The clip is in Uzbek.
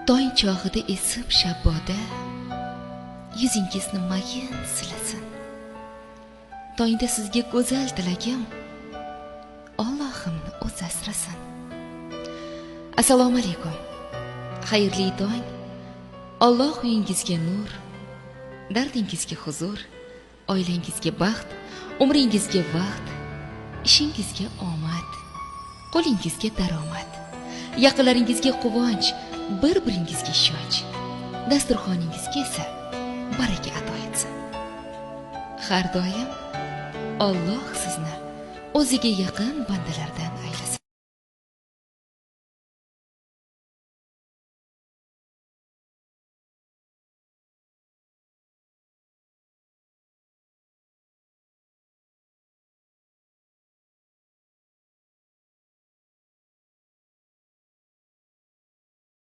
Tong chog'ida esib shabboda yuzingizni mayin silasin. Tongda sizga go'zal tilagim, Allohimni o'zi asrasin. Assalomu alaykum. Xayrli tong. Alloh uyingizga nur, dardingizga huzur, oilangizga baxt, umringizga vaqt, ishingizga omad, qo'lingizga daromad, yaqinlaringizga quvonch, bir-biringizga ishonch, dasturxoningizga esa baraka ato etsin. Har doim Alloh sizni o'ziga yaqin bandalardan aylasin.